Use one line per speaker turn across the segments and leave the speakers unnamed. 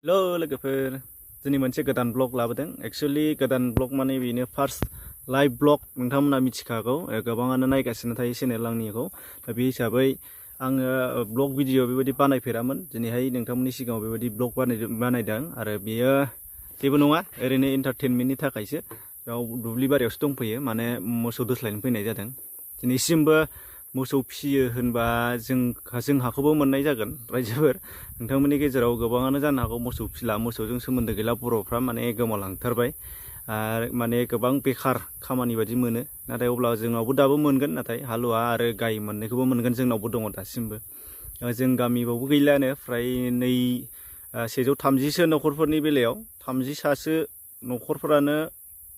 Hello लोगोफोर दिनै मोनसे गोदान ब्लग लाबोदों एक्चुअली गोदान ब्लग माने बेनो फार्स्ट लाइव ब्लग नोंथांमोना मिथिखागौ गोबाङानो नायगासिनो थायो चेनेल आंनिखौ दा बे हिसाबै आङो ब्लग भिडिअ बेबायदि बानायफेरामोन दिनैहाय नोंथांमोननि सिगाङाव बेबायदि ब्लग बानायदों आरो बेयो जेबो नङा ओरैनो एन्टारटेनमेन्टनि थाखायसो बेयाव दुब्लि बारियावसो दंफैयो माने मोसौ दोस्लायनो फैनाय जादों दिनैसिमबो मोसौ फिसियो होनबा जोंहाखौबो मोननाय जागोन रायजोफोर नोंथांमोननि गेजेराव गोबाङानो जानो हागौ मोसौ फिला मोसौजों सोमोन्दो गैला बर'फ्रा माने गोमालांथारबाय आरो माने गोबां बेखार खामानि बायदि मोनो नाथाय अब्ला जोंनावबो दाबो मोनगोन नाथाय हालुवा आरो गाय मोननैखौबो मोनगोन जोंनावबो दङ दासिमबो जों गामियावबो गैलानो फ्राय 130 न'खरफोरनि बेलायाव 30 न'खरफोरानो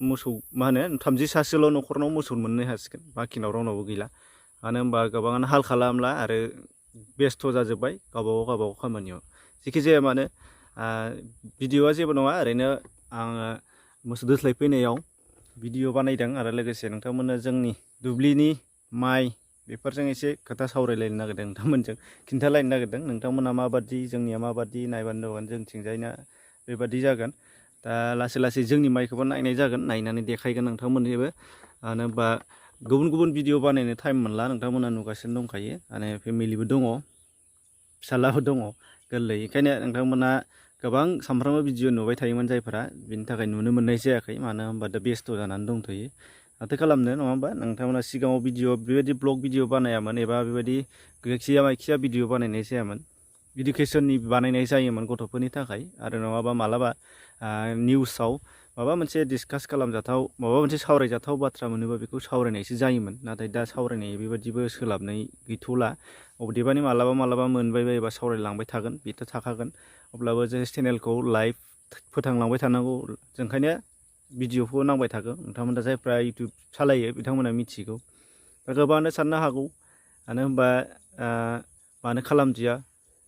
मोसौ मा होनो 30 न'खरनाव मोसौ मोननो हासिगोन बाखिनाव रावनावबो गैला मानो होनबा गोबाङानो हाल खालामला आरो बेस्थ' जाजोब्बाय गावबागाव खामानियाव जेखि जाया मानो भिडिअआ जेबो नङा ओरैनो आङो मोसौ दोस्लायफैनायाव भिडिअ बानायदों आरो लोगोसे नोंथांमोननो जोंनि दुब्लिनि माइ बेफोरजों एसे खोथा सावरायलायनो नागिरदों नोंथांमोनजों खिन्थालायनो नागिरदों नोंथांमोना माबादि जोंनिया माबादि नायबानो दंगोन जोंथिंजायना बेबादि जागोन दा लासै लासै जोंनि माइखौबो नायनाय जागोन नायनानै देखायगोन नोंथांमोननिबो मानो होनबा गुबुन गुबुन भिडिअ बानायनो टाइम मोनला नोंथांमोना नुगासिनो दंखायो माने फेमिलिबो दङ फिसालाबो दङ गोरलै ओंखायनो नोंथांमोना गोबां सामफ्रामबो भिडिअ नुबाय थायोमोन जायफोरा बिनि थाखाय नुनो मोननाय जायाखै मानो होनबा दा बेस्थ' जानानै दंथ'यो माथो खालामनो नङा होमबा नोंथांमोना सिगाङाव भिडिअ बेबायदि ब्लग भिडिअ बानायामोन एबा बेबायदि जायखिया भिडिअ बानायनाय जायामोन इडुकेसननि बानायनाय जायोमोन गथ'फोरनि थाखाय आरो नङाबा मालाबा निउसाव माबा मोनसे डिसकास खालामजाथाव माबा मोनसे सावरायजाथाव बाथ्रा मोनोबा बेखौ सावरायनायसो जायोमोन नाथाय दा सावरायनाय बेबादिबो सोलाबनाय गैथ'ला अदेबानि मालाबा मोनबाय बायोबा सावरायलांबाय थागोन बेथ' थाखागोन अब्लाबो जों चेनेलखौ लाइभ फोथांलांबाय थानांगौ ओंखायनो भिडिअखौ नांबाय थागौ नोंथांमोना जायफ्रा इउटुब सालायो बिथांमोना मिथिगौ दा गोबाङानो साननो हागौ मानो होनबा मानो खालामदिया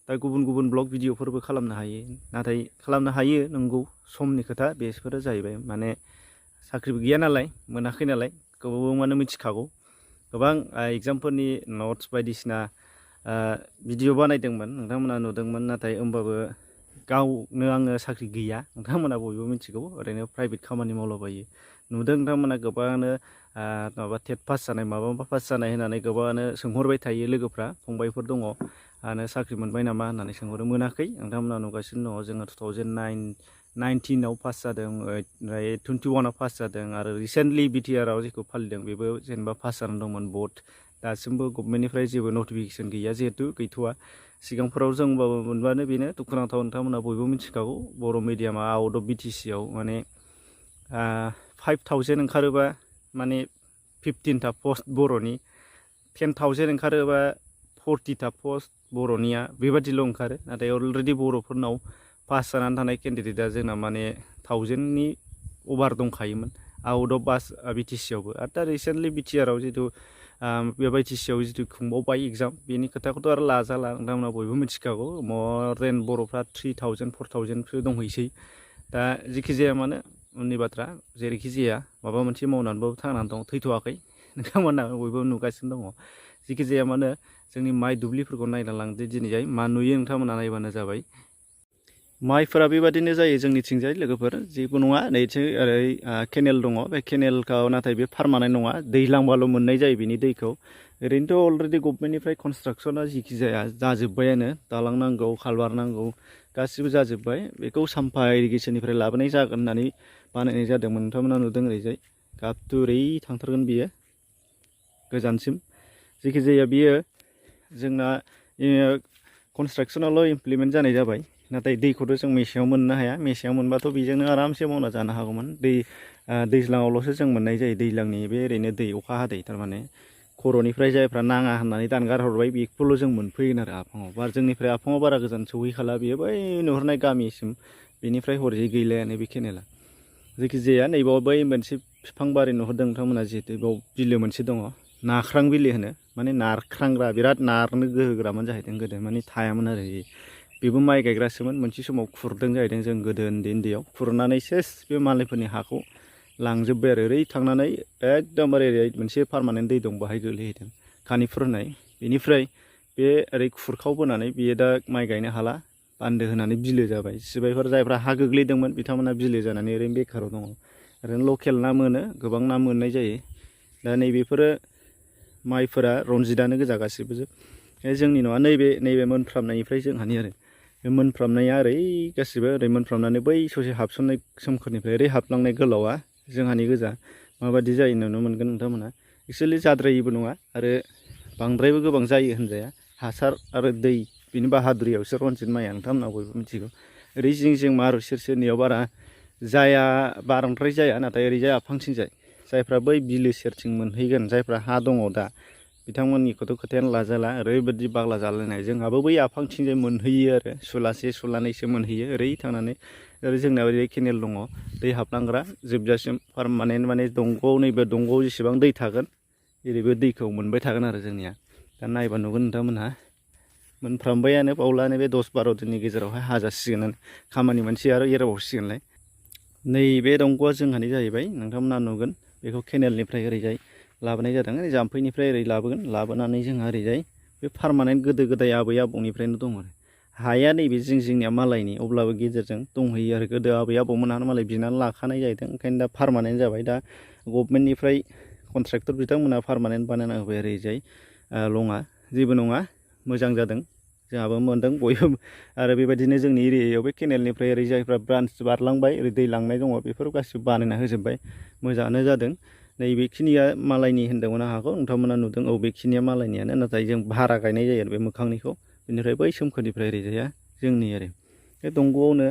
दा गुबुन ब्लग भिडिअफोरबो खालामनो हायो नाथाय खालामनो हायो नंगौ समनि खोथा बेफोरो जाहैबाय माने साख्रिबो गैया नालाय मोनाखै नालाय गोबाङानो मिथिखागौ गोबां एग्जामफोरनि नट्स बायदिसिना भिडिअ बानायदोंमोन नोंथांमोना नुदोंमोन नाथाय होमबाबो गावनो आङो साख्रि गैया नोंथांमोना बयबो मिथिगौ ओरैनो प्राइभेट खामानि मावलाबायो नुदों नोंथांमोना गोबाङानो माबा टेट पास जानाय माबा पास जानाय होननानै गोबाङानो सोंहरबाय थायो लोगोफ्रा फंबायफोर दङ आरो साख्रि मोनबाय नामा होननानै सोंहरो मोनाखै नोंथांमोना नुगासिनो दङ जोङो 2019 पास जादों ओमफ्राय 21 पास जादों आरो रिसेन्टलि बिटिआरआव जेखौ फालिदों बेबो जेनेबा पास जानानै दंमोन भट दासिमबो गभर्नमेन्टनिफ्राय जेबो नटिफिकेसन गैया जिहेतु गैथ'वा सिगांफोराव जोंबाबो मोनबानो बेनो दुखुनांथाव नोंथांमोना बयबो मिथिखागौ बर' मिडियामा आउट अफ बिटिसिआव माने 5000 ओंखारोबा माने 15टा पस्ट बर'नि 10,000 ओंखारोबा 40टा पस्ट बर'निया बेबादिल' ओंखारो नाथाय अलरेडि बर'फोरनाव पास जानानै थानाय केन्डिडेटआ जोंना माने 1000नि अभार दंखायोमोन आउट अफ बिटिसिआवबो आरो दा रिसेन्टलि बिटिआरआव जितु बे बिटिसिआव जितु खुंबावबाय एग्जाम बेनि खोथाखौथ' आरो लाजाला नोंथांमोना बयबो मिथिखागौ मर देन बर'फ्रा 3000 4000सो दंहैसै दा जेखि जाया मानो उननि बाथ्रा जेरैखि जाया माबा मोनसे मावनानैबाबो थांनानै दं थैथ'वाखै नोंथांमोना बयबो नुगासिनो दङ जेखि जाया मानो जोंनि माइ दुब्लिफोरखौ नायना लांदो दिनैजाय मा नुयो नोंथांमोना नायबानो जाबाय माइफोरा बेबादिनो जायो जोंनिथिंजाय लोगोफोर जेबो नङा नैथिं ओरै केनेल दङ बे केनेलखौ नाथाय बे पारमानेन्ट नङा दैज्लांबाल' मोननाय जायो बिनि दैखौ ओरैनोथ' अलरेडि गभर्नमेन्टनिफ्राय कनस्ट्राक्सना जिखि जाया जाजोब्बायानो दालां नांगौ कालभार नांगौ गासिबो जाजोब्बाय बेखौ साम्फा इरिगेसननिफ्राय लाबोनाय जागोन होननानै बानायनाय जादोंमोन नोंथांमोना नुदों ओरैजाय गाबथु ओरै थांथारगोन बियो गोजानसिम जेखि जाया बियो जोंना कनस्ट्राक्सनाल' इमप्लिमेन्ट जानाय जाबाय नाथाय दैखौथ' जों मेसेङाव मोननो हाया मेसेङाव मोनबाथ' बेजोंनो आरामसे मावना जानो हागौमोन दैज्लाङावल'सो जों मोननाय जायो दैज्लांनि बे ओरैनो दै अखा हादै थारमाने खर'निफ्राय जायफ्रा नाङा होननानै दानगार हरबाय बेखौल' जों मोनफैगोन आरो आफाङाव बार जोंनिफ्राय आफाङाव बारा गोजान सौहैखाला बेयो बै नुहुरनाय गामिसिम बेनिफ्राय हरैजाय गैलायानो बे केनेला जायखिजाया नैबाव बै मोनसे बिफां बारि नुहुरदों नोंथांमोना जिहेतु बेयाव बिलो मोनसे दङ नाख्रां बिलो होनो माने नारख्रांग्रा बिराद नारनो गोहोग्रामोन जाहैदों गोदो माने थायामोन आरो बेबो माइ गायग्रासोमोन मोनसे समाव खुरदों जाहैदों जों गोदो उन्दैयाव खुरनानै सेस बे मालायफोरनि हाखौ लांजोब्बाय आरो ओरै थांनानै एकदमबारे ओरै मोनसे पारमानेन्ट दै दं बाहाय गोलैहैदों खानिफुर होननाय बेनिफ्राय बे ओरै खुरखावबोनानै बेयो दा माइ गायनो हाला बान्दो होनानै बिलो जाबाय सिबायफोर जायफ्रा हा गोग्लैदोंमोन बिथांमोना बिलो जानानै ओरैनो बेखाराव दङ ओरैनो लकेल ना मोनो गोबां ना मोननाय जायो दा नैबेफोरो माइफोरा रनजितआनो गोजा गासिबो जोंनि नङा नैबे मोनफ्रामनायनिफ्राय जोंहानि आरो बे मोनफ्रामनाया ओरै गासिबो ओरै मोनफ्रामनानै बै ससे हाबसननाय सोमखोरनिफ्राय ओरै हाबलांनाय गोलावा जोंहानि गोजा माबायदि जायो नुनो मोनगोन नोंथांमोना एक्सुवेलि जाद्रायिबो नङा आरो बांद्रायबो गोबां जायो होनजाया हासार आरो दै बिनि बाहादुरियावसो रनजित माइया नोंथांमोना बयबो मिथिगौ ओरै जिं जिं मारु सेर सेरनियाव बारा जाया बांद्राय जाया नाथाय ओरैजाय आफांथिंजाय जायफ्रा बै बिलो सेरथिं मोनहैगोन जायफ्रा हा दङ दा बिथांमोननिखौथ' खोथायानो लाजाला ओरैबायदि बाग्ला जालायनाय जोंहाबो बै आफांथिंजाय मोनहैयो आरो सुलासे सुलानैसो मोनहैयो ओरै थांनानै ओरै जोंना ओरै केनेल दङ दै हाबलांग्रा जोबजासिम पारमानेन्ट माने दंग'आव नैबे दंग'आव जेसेबां दै थागोन ओरैबो दैखौ मोनबाय थागोन आरो जोंनिया दा नायबा नुगोन नोंथांमोनहा मोनफ्रामबायानो बावलानो बे 10-12 दिननि गेजेरावहाय हाजासिगोनानो खामानि मोनसे आरो एराबावसिगोनलाय नैबे दंग'आ जोंहानि जाहैबाय नोंथांमोना नुगोन बेखौ केनेलनिफ्राय ओरैजाय लाबोनाय जादों ओरै जाम्फैनिफ्राय ओरै लाबोगोन लाबोनानै जोंहा ओरैजाय बे पारमानेन्ट गोदो गोदाय आबै आबौनिफ्रायनो दङ आरो हाया नैबे जिंनिया मालायनि अब्लाबो गेजेरजों दंहैयो आरो गोदो आबै आबौमोनहानो मालाय बिनानै लाखानाय जाहैदों ओंखायनो दा पारमानेन्ट जाबाय दा गभर्नमेन्टनिफ्राय कन्ट्रेक्टर बिथांमोनहा पारमानेन्ट बानायना होबाय ओरैजाय लङा जेबो नङा मोजां जादों जोंहाबो मोनदों बयबो आरो बेबायदिनो जोंनि एरियायाव बे केनेलनिफ्राय ओरै जायफ्रा ब्रान्स बारलांबाय ओरै दै लांनाय दङ बेफोर गासिबो बानायना होजोब्बाय मोजाङानो जादों नैबेखिनिया मालायनि होन्दोंमोन हाखौ नोंथांमोना नुदों औ बेखिनिया मालायनियानो नाथाय जों भारा गायनाय जायो आरो बे मोखांनिखौ बेनिफ्राय बै सोमखोरनिफ्राय ओरैजाया जोंनि आरो बे दंग'आवनो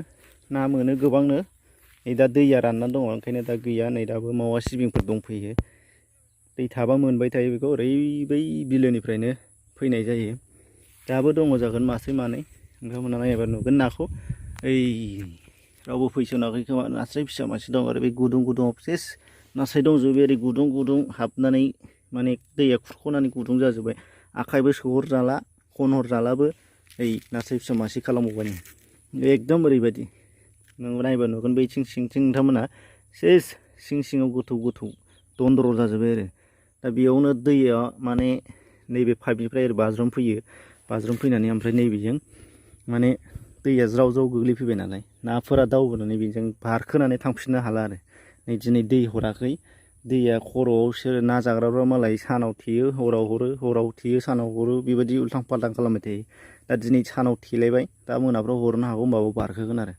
ना मोनो गोबांनो नै दा दैया राननानै दङ ओंखायनो दा गैया नै दाबो मावा सिबिंफोर दंफैयो दै थाबा मोनबाय थायो बेखौ ओरै बै बिलोनिफ्रायनो फैनाय जायो दाबो दङ जागोन मासे मानै नोंथांमोना नायोबा नुगोन नाखौ ओइ रावबो फैसनाखै खोमा नास्राय फिसा मासे दं आरो बे गुदुं गुदुङाव सेस नास्राय दंजोबो ओरै गुदुं गुदुं हाबनानै माने दैया खुरख'नानै गुदुं जाजोब्बाय आखाइबो सोहरजाला खनहरजालाबो ओइ नास्राय फिसा मासे खालामबावबाय एकदम ओरैबायदि नों नायबा नुगोन बै सिंथिं नोंथांमोना सेस सिं सिङाव गोथौ गोथौ दन्दर जाजोब्बाय आरो दा बेयावनो दैया माने नैबे पाइपनिफ्राय ओरै बाज्रुम फैनानै ओमफ्राय नैबेजों माने दैया ज्राव ज्राव गोग्लैफैबाय नालाय नाफोरा दावबोनानै बेजों बारखोनानै थांफिननो हाला आरो नै दिनै दै हराखै दैया खर'आव सोर ना जाग्राफ्रा मालाय सानाव थेयो हराव हरो हराव थेयो सानाव हरो बेबायदि उल्थां फाल्थां खालामबाय थायो दा दिनै सानाव थेलायबाय दा मोनाफ्राव हरनो हागौ होमबाबो बारखोगोन आरो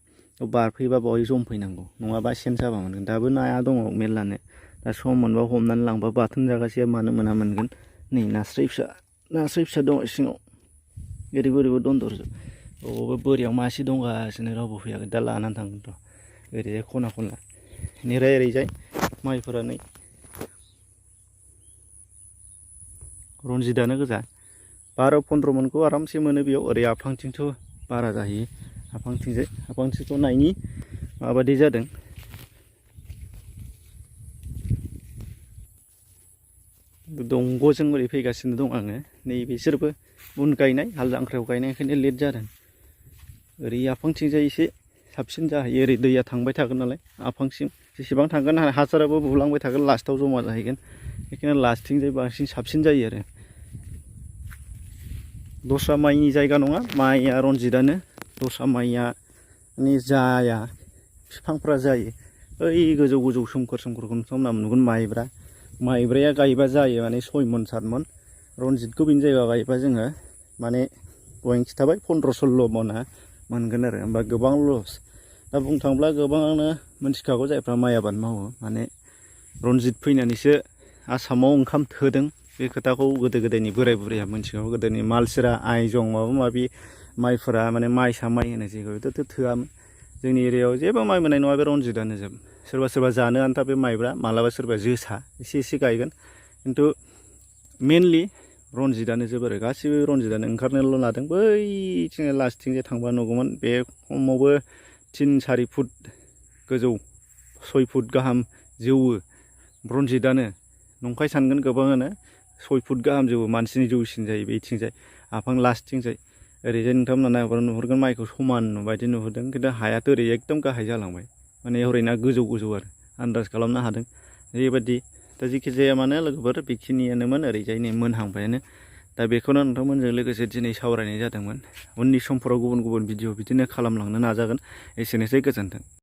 बारफैबा बावहाय जमफैनांगौ नङाबा सेन जाबा मोनगोन दाबो नाया दङ मेरलानो दा सम मोनबा हमनानै लांबा बाथोन जागासेया मानो मोना मोनगोन नै नास्राय फिसा दङ सिङाव ओरैबो ओरैबो दन्दरजोब बबावबा बोरियाव मासे दंगासिनो रावबो फैयाखै दा लानानै थांगोन र' ओरैजाय खना खनला बेनिफ्राय ओरैजाय माइफोरा नै रनजितआनो गोजा 12-15 मनखौ आरामसे मोनो बेयाव ओरै आफांथिंथ' बारा जाहैयो आफांथिंथ' नायनि माबायदि जादों दंग'जों ओरै फैगासिनो दं आङो नै बिसोरबो उन गायनाय हाल जांख्रायाव गायनायखायनो लेट जादों ओरै आफांथिंजाय एसे साबसिन जाहैयो ओरै दैया थांबाय थागोन नालाय आफांसिम जेसेबां थांगोन हासाराबो बुलांबाय थागोन लास्टआव जमा जाहैगोन बेखायनो लास्टथिंजाय बांसिन साबसिन जायो आरो दस्रा माइनि जायगा नङा माइया रनजितआनो दस्रा माइया माने जाया बिफांफ्रा जायो ओइ गोजौ गोजौ सोमखोरखौ नोंथांमोना नुगोन माइब्राया गायबा जायो माने 6 मन 7 मन रनजितखौ बिनि जायगायाव गायबा जोङो माने दहायनो खिथाबाय 15-16 मना मोनगोन आरो होमबा गोबां लस दा बुंनो थाङोब्ला गोबाङानो मिथिखागौ जायफ्रा माइ आबाद मावो माने रनजित फैनानैसो आसामाव ओंखाम थोदों बे खोथाखौ गोदो गोदायनि बोराय बुरैया मिथिगौ गोदोनि मालसिरा आइजं माबा माबि माइफोरा माने माइसा माइ होनो जेखौ बेथ' थोआमोन जोंनि एरियायाव जेबो माइ मोननाय नङा बे रनजितआनो जोब सोरबा जानो आन्था बे माइब्रा मालाबा सोरबा जोसा एसे गायगोन खिन्थु मेनलि रनजितआनो जोब आरो गासिबो रनजितआनो ओंखारनोल' लादों बैथिं लास्टथिंजाय थांबा नुगौमोन बे खमावबो 3-4 फुट गोजौ 6 फुट गाहाम जौवो रनजितआनो नंखाय सानगोन गोबाङानो 6 फुट गाहाम जौवो मानसिनि जौसिन जायो बेथिंजाय आफां लास्टथिंजाय ओरैजाय नोंथांमोना नायहरबा नुहुरगोन माइखौ समान बायदि नुहुरदों खिन्थु हायाथ' ओरै एकदम गाहाय जालांबाय माने हरैना गोजौ आरो आन्दाज खालामनो हादों बेबायदि दा जेखि जाया मानो लोगोफोर बेखिनियानोमोन ओरैजाय नै मोनहांबायानो दा बेखौनो नोंथांमोनजों लोगोसे दिनै सावरायनाय जादोंमोन। उननि समफोराव गुबुन गुबुन भिडिअ बिदिनो खालामलांनो नाजागोन। एसेनोसै, गोजोन्थों।